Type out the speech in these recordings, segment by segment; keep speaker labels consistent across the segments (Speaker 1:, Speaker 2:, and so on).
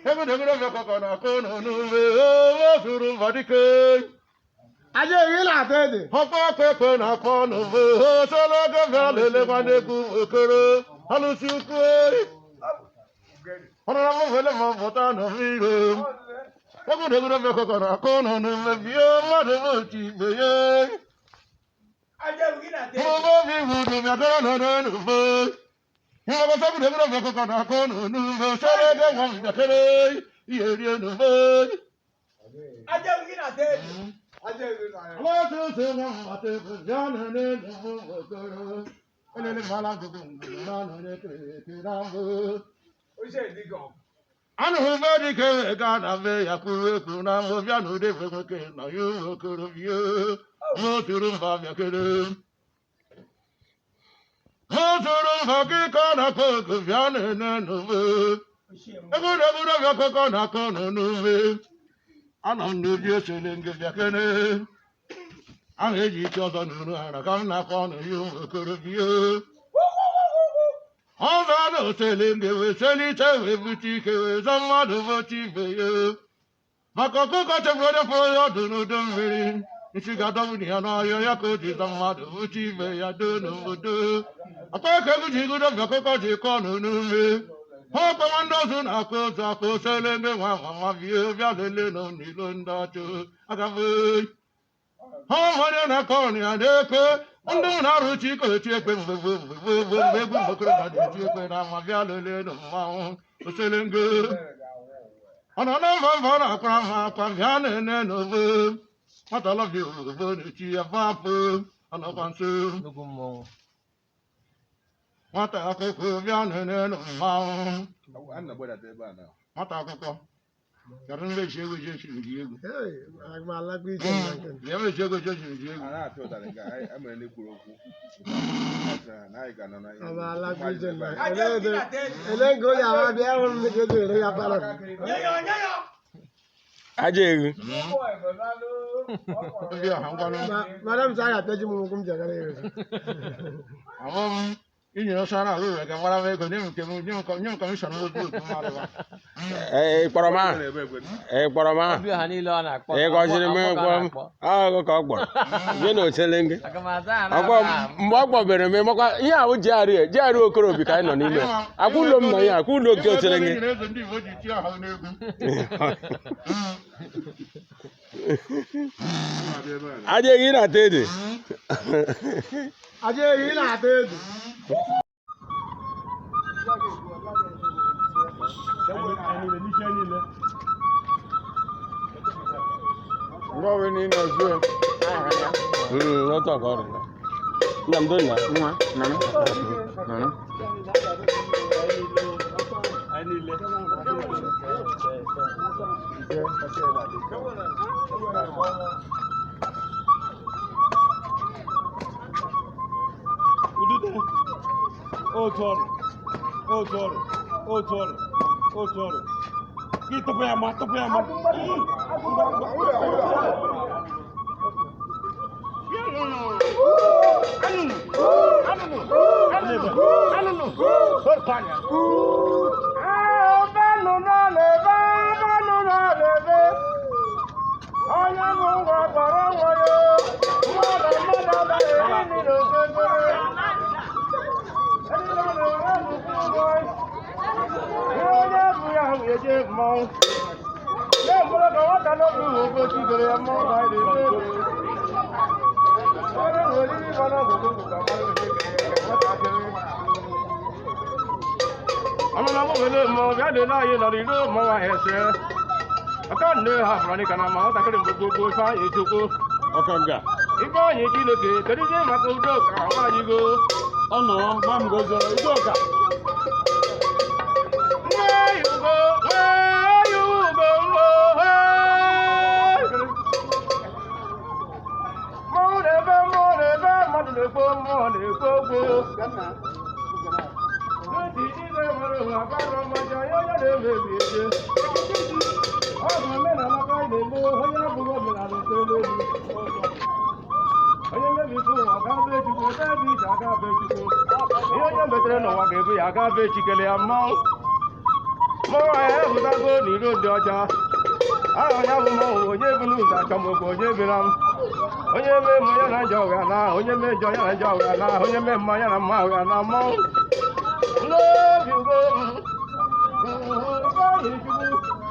Speaker 1: Egwuregwu na-akụ n'ume zuru mba dike.
Speaker 2: Aja ehi na-ata ede.
Speaker 1: Ọkpọ ekwe na-akpọ n'ume osologo bịa lele nwanne egwu okoro alụsị ukwu. Ọnụra m wele ma pụta n'mmiri. Egwuregwu na-akụ n'ume bie mmadụ bụ otu igbe ya. Mụba obi wudu bịagoro n'ume. Ịnwekọta egwuregwu na-akụ n'ume osologo nwa m bịakere ihe rie n'ume. Anụhụ be dike ga na be ya kwuru ekwu na mbụ bịa n'ụdị be nwoke na ya ụmụ okorobịa moturu mba bịakere moturu mba kịkọ na koko bịa na-ene n'ume egwuregwu bịa kọkọ na akọ n'ume anọ m n'obi osele nge bịakere ahụ eji ike ọzọ n'uru ara ka m na-akọ ọnụ ya ụmụ okorobịa ọ bịa na osele nge wee selite wee bute ike wee zọ mmadụ bụcha ibe ya maka ọkụkọ chefuru onye fụrụ ya ọdụ n'udu mmiri nsi ga-adọbụ ya n'ọhịa ya ka o ji zọ mmadụ bụcha ibe ya doo n'obodo akpa ka egwu ji gudo bịa ọkụkọ ji kọọ n'ume ha ọkpọwa ndị ọzọ na-akụ ozu akụ osele nge nwa nwa bie bịa lelee nọ n'ilo ndị ọchụ agafe ha onye na-akọ ọnụ ya na-ekwe ndị na-arụ chi ka oti ekwe mgbe gboo mgbe gboo gboo mgbe egwu mgbe na-eti ekwe na ama bịa lelee nụ mmanwụ oselengo ọ nọ na mba mba ọ na-akwara mma akwa bịa na-ene n'ogbo nwata lọbịa obodo na-echi ya fapụ ọnọkwa nso
Speaker 3: Nnukwu mmọnwụ.
Speaker 1: nwata akwụkwọ bịa na-ene nụ mmanwụ nwata akwụkwọ kedu ndị eji ego ji echiri ji egwu
Speaker 2: Hey, aga m alakwa ije na nke m.
Speaker 1: ya eji ego ji echiri ji egwu
Speaker 2: Aga m alakwa ije na ele ele nke onye awa bịa hụrụ m ka eji ere ya para m.
Speaker 4: Aja ewu.
Speaker 1: Ndị ọha ngwanụ.
Speaker 2: Madam sị a ga-apịaji m ụkwụ m ji agara ya ozi.
Speaker 1: Ahụ m inyere ọsọ na ahụ ga mara m ego nye m nke m nye m nye m kọmishọn otu otu mmadụ ba.
Speaker 4: Ee, ị kpọrọ m aha? Ị kpọrọ m aha?
Speaker 3: Obi ọha niile ọ na-akpọ.
Speaker 4: Ị gọziri m
Speaker 3: Akpọ ka
Speaker 4: ịkpọ
Speaker 3: ọ
Speaker 4: m?
Speaker 3: na-akpọ.
Speaker 4: Ahụ ka ọ kpọrọ. Gị na oselenge.
Speaker 3: Aga m aza ha
Speaker 4: Ọkpọ
Speaker 3: na
Speaker 4: mgbe ọ kpọbere m ịmakwa ihe ahụ jiarị jiarị okorobi ka anyị nọ n'ime. Akwa ụlọ m nọ ihe akwa ụlọ nke oselenge.
Speaker 1: Nyere eze ndị Igbo ji tie ahụ n'egwu.
Speaker 4: Aja ewu ị na-ata ede.
Speaker 2: Aja ehi na-ata ede.
Speaker 4: Otu a ka ọ dị. Nna m donna.
Speaker 5: Udide. Otu ọrụ. Otu ọrụ. Otu ọrụ. Otu ọrụ. Gị tụpụ ya ma tụpụ ya ma.
Speaker 1: Onye bụ ngwa kpọrọ nwa ya mmadụ mmadụ anaghị eri nri n'okpokoro. Onye bụ ya wee jee mmọnwụ. Nye mkpụrụ ka nwata n'obi wee gosi ibere ya mmọnwụ ka anyị na-eme ebe. Onye nwe oriri bara obodo bụ ka mmadụ onye kere ya nwatakịrị. Ọnụ na mụ wele mmọnwụ bịa lele anyị nọrọ iro mmọnwụ ahụ ese. Aka nne ha fụrụ anyị ka na ma nwatakịrị mgbe gboo gboo Ifeanyị Chukwu.
Speaker 5: Ọkanga.
Speaker 1: Ifeanyị Chineke kedu ihe maka udo ka nwaanyị go.
Speaker 5: Ọ nọ gwa m gozo Udoka.
Speaker 1: Ugo, ugo, ugo, mmọnwụ na-ebe mmụọ na-ebe mmadụ na-ekpo mmụọ na-ekpo okwu. N'otu igwe mara ụwa akara mmaja ya onye na-emebi eze. Ọ bụ omenala ka anyị na-eme onye abụghị omenala nke emebi. Onye mmebi isi ụwa ga-abụ echukwu ebe ebe ije aga abụ echukwu. Ihe onye metere n'ụwa ga-ebu ya aga abụ echikele ya mmanwụ. Mmọnwụ anyị apụtago n'iro dị ọcha. Aha ya bụ mmọnwụ onye bụ n'ụzọ achọmokwu onye bịara m. Onye mee mmụ ya na njọ ụgha na onye mee njọ ya na njọ ụgha na onye mee mma ya na mma ụgha na mmọnwụ. N'obi ugo m, Ifeanyị Chukwu,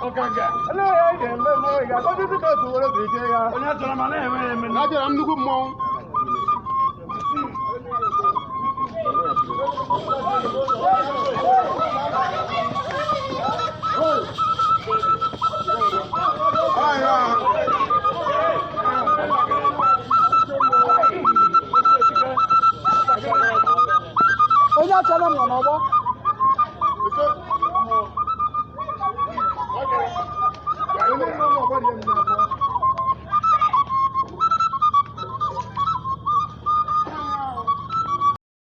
Speaker 5: Ọkanga.
Speaker 1: olee ihe anyị ga-eme mmọnwụ ị ga-akọzi dịka otu were ka iche ya.
Speaker 5: Onye chọrọ ma na-eme ya eme.
Speaker 2: Abịara m nnukwu mmọnwụ.
Speaker 6: Onye achọrọ m nọ n'ọgbọ.
Speaker 2: Onye nọ n'ọgbọ dị m n'afọ.